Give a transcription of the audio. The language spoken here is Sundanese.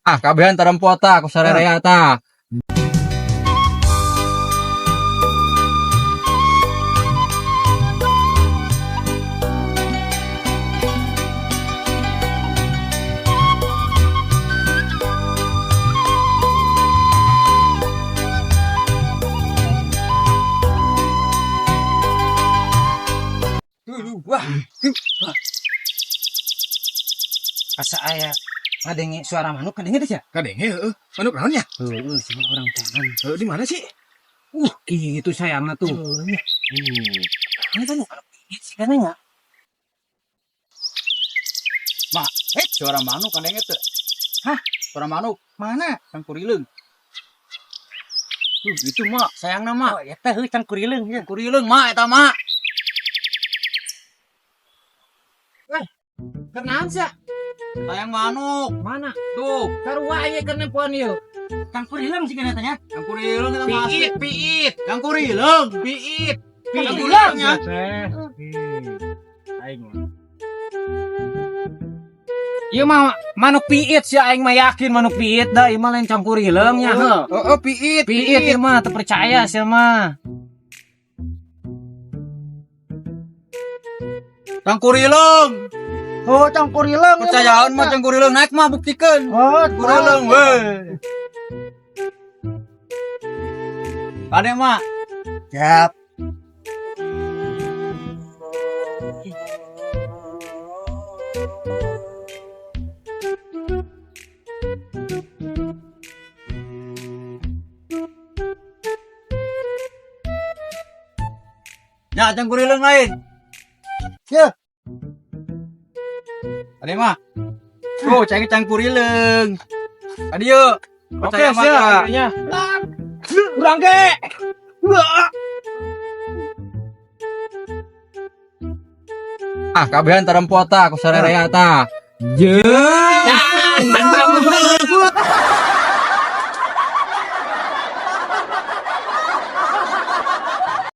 Ah, kabehan tarempo ta ku sarerea ta. Wah, asa aya ngadenge suara manuk, kadenge teh sia? Kadenge, heeh. Manuk naon nya? Heeh, sih orang tangan. Heuh, di mana sih? Itu sayangna tuh. Iya. Ini kan piit sih kan nya. Mak, suara manuk kadenge teu? Hah? Suara manuk. Mana? Cangkurileung. Tuh, itu mak, sayangna mak. Oh, eta heuh cangkurileung ya. Cangkurileung mak eta mak. Kenaon sia? Sayang manuk. Mana? Tuh, Sarua ieu keur nempoan ieu. Cangkurileung sih kana teh nya. Cangkurileung eta mah asli. Piit, piit, Cangkurileung. Piit. Cangkurileung ya. Aing mah. Ieu mah manuk piit sih, aing mah yakin manuk piit dah, ieu mah lain cangkurileung nya heuh. Oh, piit, Piit ieu mah teu percaya sia mah. Cangkurileung. Oh, cangkurileung. Percayaan mah cangkurileung, naik mah buktikeun. Oh, Cangkurileung we. Kade mak. Siap. Ya, cangkurileung lain. Siap. Kade mah. Oh, cai cangkurileung. Kade yuk. Oke, Percaya mah, siap. Kak. Akhirnya. Urang ge. Wah. Ah, kabehan tarempo ta ku sarerea ta. Jeung.